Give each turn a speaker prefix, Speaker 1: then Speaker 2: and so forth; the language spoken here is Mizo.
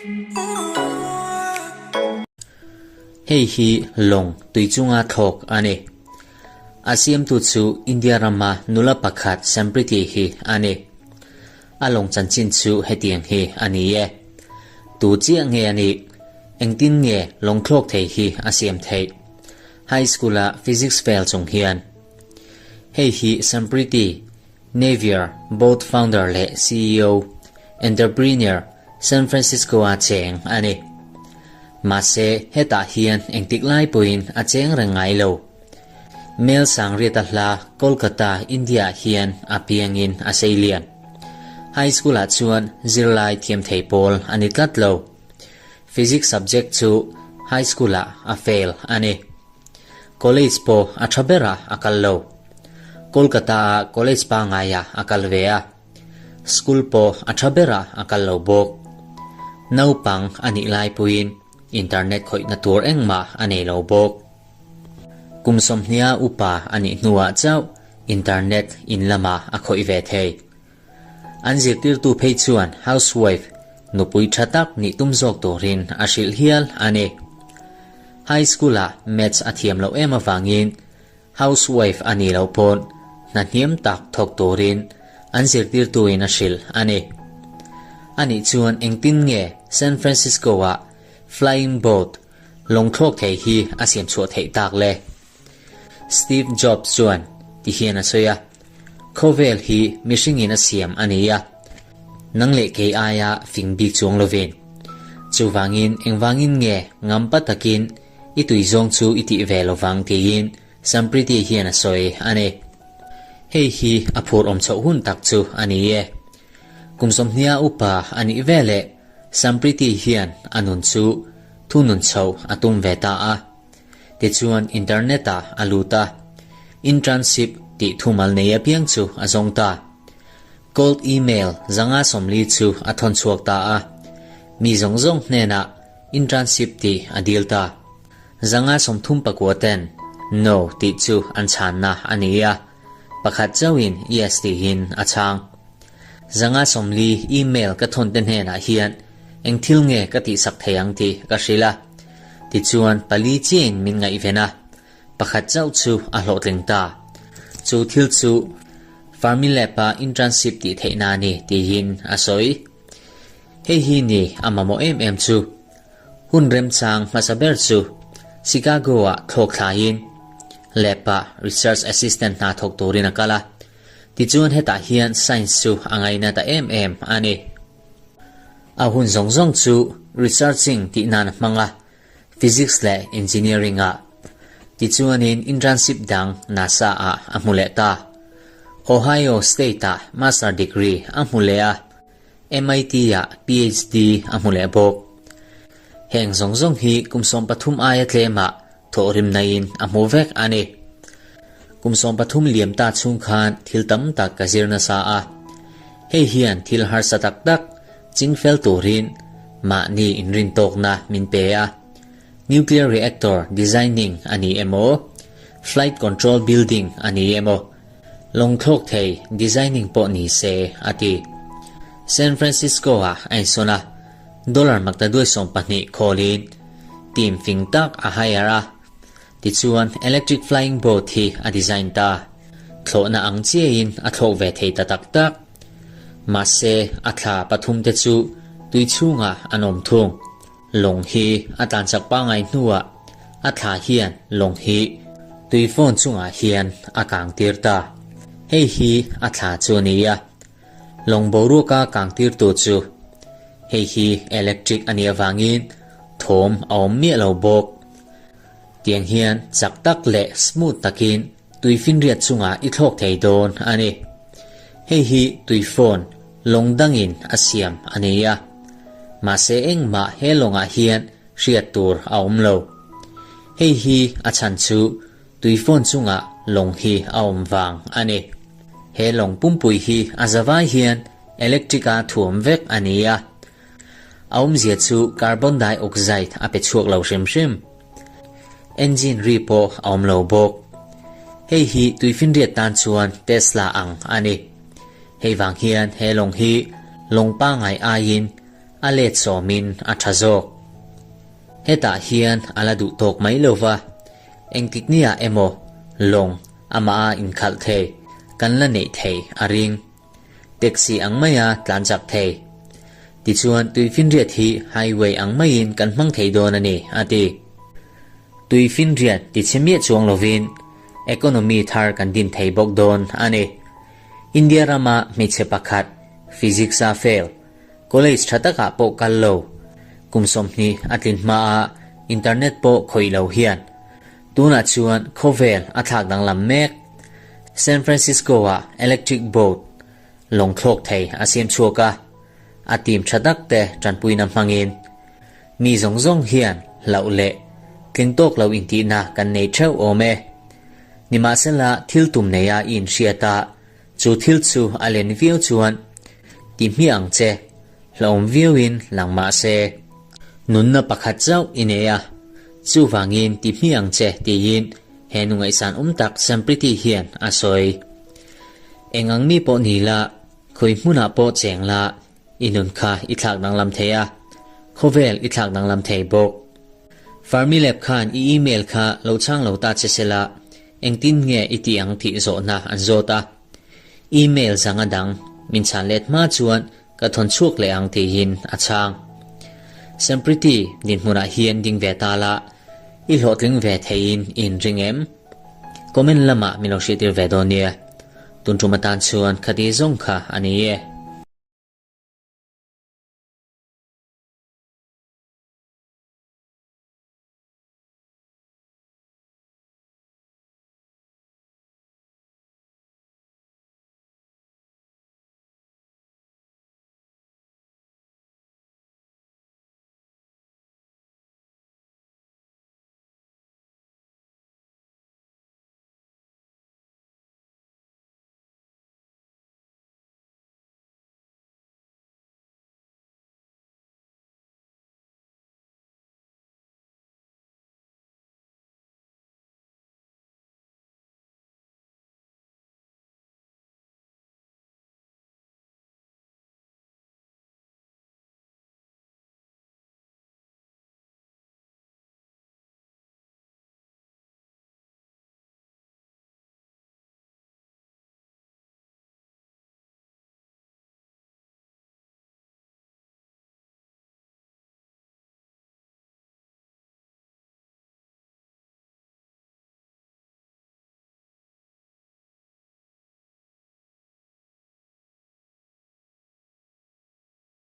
Speaker 1: Hei hi lawng tui chunga thlawk a ni. A siamtu chu India rama nula pakhat Sampriti hi a ni. A lawng chanchin chu hetiang hi a ni e. Tu chiah nge a nih? Engtin nge lawng thlawk thei hi a siam theih? High School-a Physics fail chung hian. Hei hi Sampriti Navier Boat founder leh ceo, entrepreneur, San Francisco-a cheng a ni. Mahse, hetah hian engtik lai pawhin a cheng reng ngai lo. Mel Sangriata hla Kolkata, India-ah hian a piangin a sei lian. High School-ah chuan zirlai thiam thei pawl a ni tlat lo. Physics subject chu High School-ah a fail a ni. College pawh a tha berah a kal lo. Kolkata-ah college pangaiah a kal ve a. School pawh a tha berah a kal lo bawk. Naupang a nih lai puiin internet khawihna tur engmah a nei lo bawk. Kum sawmhnia upa a nih hnuah chauh internet in lamah a khawih ve thei. An zirtirtu phei chuan housewife nupui tha tak nih tum zawk turin a hrilh hial a ni. High school-ah maths a thiam loh em avangin housewife a nih loh pawn hna hniam tak thawk turin an zirtirtuin a hrilh a ni. Anih chuan engtin nge San Francisco-ah flying boat lawng thlawk thei hi a siam chhuah theih tak le? Steve Jobs chuan ti hian a sawi a, Khawvel hi mihringin a siam a ni a, nang leh kei aia fing bik chuang lovin. Chuvangin engvangin nge ngampa takin i tui zawng chu i tih ve lovang tiin Sampriti hian a sawi a ni. Hei hi a phur awm chhoh hun tak chu a ni e. Kum sawmhnia upa a nih veleh Sampriti hian a nun chu thunun chhoh a tum ve ta a. Tichuan internet-ah a lut a, internship tih thumal nei apiang chu a zawng ta. Cold email 540 chu a thawn chhuak ta a, mi zawng zawng hnenah internship tih a dil ta. 539 ten No tih chu an chhanna a ni a, pakhat chauhin Yes tihin a chhang. 540 email ka thawn te hnenah hian eng thil nge ka tihsak thei ang tih ka hrilh a. Tichuan, pali chiahin min ngaihven a, pakhat chauh chu a hlawhtling ta. Chu thil chu Fermilab-a internship tih theihna a ni, tiin a sawi. Hei hi ni a mamawh em em chu. Hun remchang hmasa ber chu Chicago-ah thlawk thlaiin lab-ah research assistant hna thawk turin a kal a. Tichuan hetah hian science chu a ngaina ta em em a ni. A hun zawng zawng chu researching tih nan a hmang a, physics leh engineering ah. Tichuanin internship dang NASA ah a hmu leh ta. Ohio State ah master degree a hmu leh a, MIT ah PhD a hmu leh bawk. Heng zawng zawng hi kum 13 aia tlemah thawhrim naiin a hmu vek a ni. Kum 13 liam ta chhung khan thil tam tak ka zir nasa a. Hei hian thil harsa tak tak ching fel turin mahni inrintawkna min pe a. Nuclear reactor designing a ni emaw, flight control building a ni emaw, lawng thlawk thei designing pawh ni se, a ti. San Francisco-ah a insawn a. Dollar maktaduai 12 khawlin team fing tak a hire a, tichuan electric flying boat hi a design ta. Thlawhna ang chiahin a thlawk ve thei ta tak tak. Mahse, a thla pathum te chu tui chhungah an awm thung. Lawng hi a tlanchak pangngai hnuah a thla hian lawng hi tui fawn chungah hian a kang tir ta. Hei hi a thla chu a ni a. Lawng boruaka kang tirtu chu hei hi electric a nih avangin thawm a awm miah lo bawk. Tiang hian chak tak leh smooth takin tui finriat chungah i thlawk thei dawn a ni. Hei hi tui phone lawng dangin a siam a ni a. Mahse engmah he lawngah hian hriat tur a awm lo. Hei hi a chhan chu tui phone chungah lawng hi a awm vang a ni. He lawng pumpui hi a zavai hian electric a thuam vek a ni a. A awmzia chu carbon dioxide a pe chhuak lo hrim hrim. Engine ri pawh a awm lo bawk. Hei hi tuifinriat tan chuan Tesla ang a ni. Hei vang hian he lawng hi lawng pangngai aiin. A let sawmin a tha zawk. Hetah hian a la duh tawk mai lo va, engtik niah emaw lawng amah a inkhalh thei, kan la neih thei a ring. Taxi ang maia tlan chak thei. Tichuan tuifinriat hi highway ang maiin kan hmang thei dawn a ni, a ti. Tuifinriat tichhe miah chuang lovin economy thar kan din thei bawk dawn a ni. India rama hmeichhe pakhat physics-a fail, college tha takah pawh kal lo, kum 20 a tlin hmaa internet pawh khawih lo hian tunah chuan khawvel a thlak danglam mek. San Francisco-ah electric boat lawng thlawk thei a siam chhuak a, a team tha tak te tanpuina hmangin mi zawng zawng hian hlauh leh tling tawk lo intihna kan nei theuh awm e. Nimahsela thil tum neia i inhriat a, chu thil chu a len viau chuan ti hmiah ang che, hlauhawm viauin lang mah se. Nunna pakhat chauh i nei a, chuvangin ti hmiah ang che tiin he nu ngaihsan awm tak Sampriti hian a sawi. Eng ang mi pawh ni la, khawi hmunah pawh cheng la, i nun kha i thlak danglam thei a, khawvel i thlak danglam thei bawk. Fermilab khan i email kha lo chhang lo ta che sela, engtin nge i tih ang tih zawhna an zawt a. Email zang a dang, min chhan let hma chuan ka thawn chhuak leh ang tiin a chhang. Sampriti dinhmunah hian ding ve ta la, i hlawhtling ve theiin i inring em? Comment lamah min lo hriattir ve dawn nia. Tun tum atan chuan khati zawng kha a ni e.